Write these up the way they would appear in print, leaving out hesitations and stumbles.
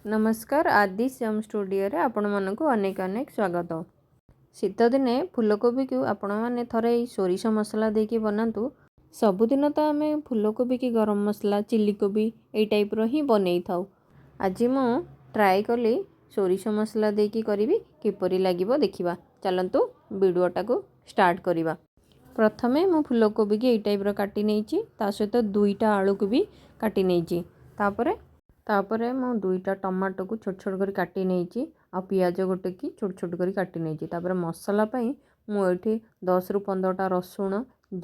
ନମସ୍କାର, ଆଦି ଶ୍ୟାମ ଷ୍ଟୁଡ଼ିଓରେ ଆପଣମାନଙ୍କୁ ଅନେକ ଅନେକ ସ୍ୱାଗତ। ଶୀତଦିନେ ଫୁଲକୋବିକୁ ଆପଣମାନେ ଥରେ ଏଇ ସୋରିଷ ମସଲା ଦେଇକି ବନାନ୍ତୁ। ସବୁଦିନ ତ ଆମେ ଫୁଲକୋବି କି ଗରମ ମସଲା, ଚିଲି କୋବି ଏଇ ଟାଇପ୍ର ହିଁ ବନେଇଥାଉ। ଆଜି ମୁଁ ଟ୍ରାଏ କଲି ସୋରିଷ ମସଲା ଦେଇକି କରିବି, କିପରି ଲାଗିବ ଦେଖିବା। ଚାଲନ୍ତୁ, ଭିଡ଼ିଓଟାକୁ ଷ୍ଟାର୍ଟ କରିବା। ପ୍ରଥମେ ମୁଁ ଫୁଲକୋବିକି ଏଇ ଟାଇପ୍ର କାଟି ନେଇଛି। ତା ସହିତ ଦୁଇଟା ଆଳୁକୁ ବି କାଟି ନେଇଛି। ତାପରେ ମୁଁ ଦୁଇଟା ଟମାଟୋକୁ ଛୋଟ ଛୋଟ କରି କାଟି ନେଇଛି ଆଉ ପିଆଜ ଗୋଟେ କି ଛୋଟ ଛୋଟ କରି କାଟି ନେଇଛି। ତାପରେ ମସଲା ପାଇଁ ମୁଁ ଏଠି 10ରୁ 15ଟା ରସୁଣ,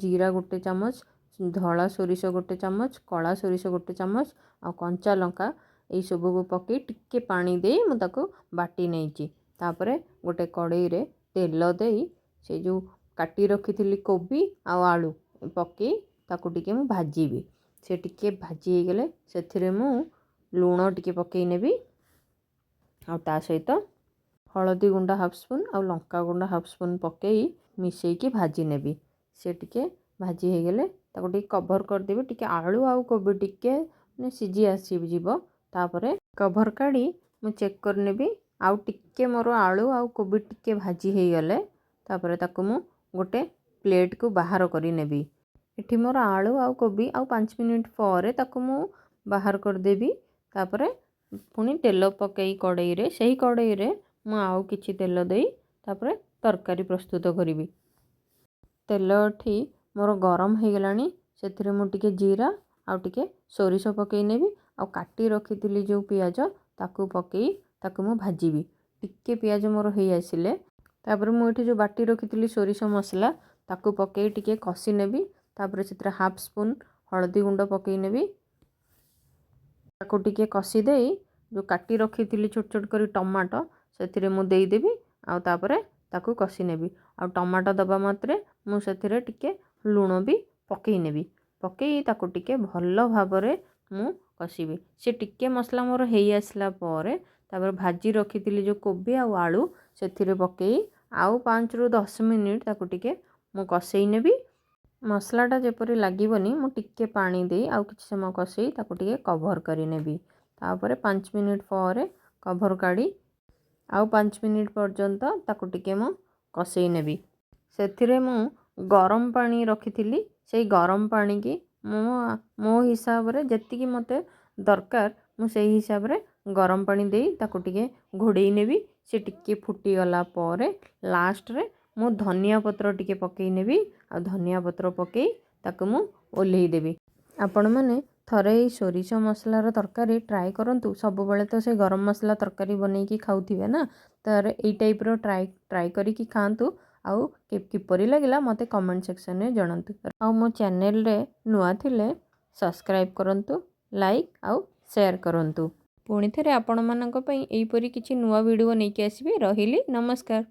ଜିରା ଗୋଟେ ଚାମଚ, ଧଳା ସୋରିଷ ଗୋଟେ ଚାମଚ, କଳା ସୋରିଷ ଗୋଟେ ଚାମଚ ଆଉ କଞ୍ଚା ଲଙ୍କା, ଏଇସବୁକୁ ପକାଇ ଟିକେ ପାଣି ଦେଇ ମୁଁ ତାକୁ ବାଟି ନେଇଛି। ତାପରେ ଗୋଟେ କଡ଼େଇରେ ତେଲ ଦେଇ ସେ ଯେଉଁ କାଟି ରଖିଥିଲି କୋବି ଆଉ ଆଳୁ ପକାଇ ତାକୁ ଟିକେ ମୁଁ ଭାଜିବି। ସେ ଟିକେ ଭାଜି ହେଇଗଲେ ସେଥିରେ ମୁଁ ଲୁଣ ଟିକେ ପକାଇ ନେବି ଆଉ ତା ସହିତ ହଳଦୀ ଗୁଣ୍ଡ ହାଫ୍ ସ୍ପୁନ୍ ଆଉ ଲଙ୍କା ଗୁଣ୍ଡ ହାଫ୍ ସ୍ପୁନ୍ ପକାଇ ମିଶାଇକି ଭାଜି ନେବି। ସେ ଟିକେ ଭାଜି ହେଇଗଲେ ତାକୁ ଟିକେ କଭର୍ କରିଦେବି। ଟିକେ ଆଳୁ ଆଉ କୋବି ଟିକେ ମାନେ ସିଝି ଆସିଯିବ। ତାପରେ କଭର୍ କାଢ଼ି ମୁଁ ଚେକ୍ କରିନେବି। ଆଉ ଟିକେ ମୋର ଆଳୁ ଆଉ କୋବି ଟିକେ ଭାଜି ହେଇଗଲେ ତାପରେ ତାକୁ ମୁଁ ଗୋଟେ ପ୍ଲେଟ୍କୁ ବାହାର କରିନେବି। ଏଠି ମୋର ଆଳୁ ଆଉ କୋବି ଆଉ 5 ମିନିଟ୍ ପରେ ତାକୁ ମୁଁ ବାହାର କରିଦେବି। ତାପରେ ପୁଣି ତେଲ ପକାଇ କଡ଼େଇରେ, ସେହି କଡ଼େଇରେ ମୁଁ ଆଉ କିଛି ତେଲ ଦେଇ ତାପରେ ତରକାରୀ ପ୍ରସ୍ତୁତ କରିବି। ତେଲ ଏଠି ମୋର ଗରମ ହେଇଗଲାଣି। ସେଥିରେ ମୁଁ ଟିକେ ଜିରା ଆଉ ଟିକେ ସୋରିଷ ପକାଇ ନେବି ଆଉ କାଟି ରଖିଥିଲି ଯେଉଁ ପିଆଜ, ତାକୁ ପକାଇ ତାକୁ ମୁଁ ଭାଜିବି। ଟିକେ ପିଆଜ ମୋର ହେଇ ଆସିଲେ ତାପରେ ମୁଁ ଏଠି ଯେଉଁ ବାଟି ରଖିଥିଲି ସୋରିଷ ମସଲା, ତାକୁ ପକାଇ ଟିକେ କଷି ନେବି। ତାପରେ ସେଥିରେ ହାଫ୍ ସ୍ପୁନ୍ ହଳଦୀ ଗୁଣ୍ଡ ପକାଇ ନେବି। ତାକୁ ଟିକେ କଷି ଦେଇ ଯେଉଁ କାଟି ରଖିଥିଲି ଛୋଟ ଛୋଟ କରି ଟମାଟୋ, ସେଥିରେ ମୁଁ ଦେଇଦେବି ଆଉ ତାପରେ ତାକୁ କଷି ନେବି। ଆଉ ଟମାଟୋ ଦେବା ମାତ୍ରେ ମୁଁ ସେଥିରେ ଟିକେ ଲୁଣ ବି ପକାଇ ନେବି। ପକାଇ ତାକୁ ଟିକେ ଭଲ ଭାବରେ ମୁଁ କଷିବି। ସେ ଟିକେ ମସଲା ମୋର ହେଇ ଆସିଲା ପରେ ତାପରେ ଭାଜି ରଖିଥିଲି ଯେଉଁ କୋବି ଆଉ ଆଳୁ, ସେଥିରେ ପକାଇ ଆଉ 5ରୁ 10 ମିନିଟ୍ ତାକୁ ଟିକେ ମୁଁ କଷେଇ ନେବି। ମସଲାଟା ଯେପରି ଲାଗିବନି, ମୁଁ ଟିକେ ପାଣି ଦେଇ ଆଉ କିଛି ସମୟ କଷେଇ ତାକୁ ଟିକେ କଭର୍ କରିନେବି। ତାପରେ 5 ମିନିଟ୍ ପରେ କଭର୍ କାଢ଼ି ଆଉ 5 ମିନିଟ୍ ପର୍ଯ୍ୟନ୍ତ ତାକୁ ଟିକେ ମୁଁ କଷେଇ ନେବି। ସେଥିରେ ମୁଁ ଗରମ ପାଣି ରଖିଥିଲି। ସେଇ ଗରମ ପାଣିକି ମୁଁ ମୋ ହିସାବରେ ଯେତିକି ମୋତେ ଦରକାର, ମୁଁ ସେଇ ହିସାବରେ ଗରମ ପାଣି ଦେଇ ତାକୁ ଟିକେ ଘୋଡ଼େଇ ନେବି। ସେ ଟିକେ ଫୁଟିଗଲା ପରେ ଲାଷ୍ଟରେ ମୁଁ ଧନିଆ ପତ୍ର ଟିକେ ପକାଇ ନେବି ଆଉ ଧନିଆ ପତ୍ର ପକାଇ ତାକୁ ମୁଁ ଓହ୍ଲେଇ ଦେବି। ଆପଣମାନେ ଥରେ ଏଇ ସୋରିଷ ମସଲାର ତରକାରୀ ଟ୍ରାଏ କରନ୍ତୁ। ସବୁବେଳେ ତ ସେ ଗରମ ମସଲା ତରକାରୀ ବନେଇକି ଖାଉଥିବେ ନା, ତାର ଏଇ ଟାଇପ୍ର ଟ୍ରାଏ ଟ୍ରାଏ କରିକି ଖାଆନ୍ତୁ ଆଉ କିପରି ଲାଗିଲା ମୋତେ କମେଣ୍ଟ ସେକ୍ସନରେ ଜଣାନ୍ତୁ। ଆଉ ମୋ ଚ୍ୟାନେଲରେ ନୂଆ ଥିଲେ ସବସ୍କ୍ରାଇବ୍ କରନ୍ତୁ, ଲାଇକ୍ ଆଉ ସେୟାର କରନ୍ତୁ। ପୁଣି ଥରେ ଆପଣମାନଙ୍କ ପାଇଁ ଏହିପରି କିଛି ନୂଆ ଭିଡ଼ିଓ ନେଇକି ଆସିବି। ରହିଲି, ନମସ୍କାର।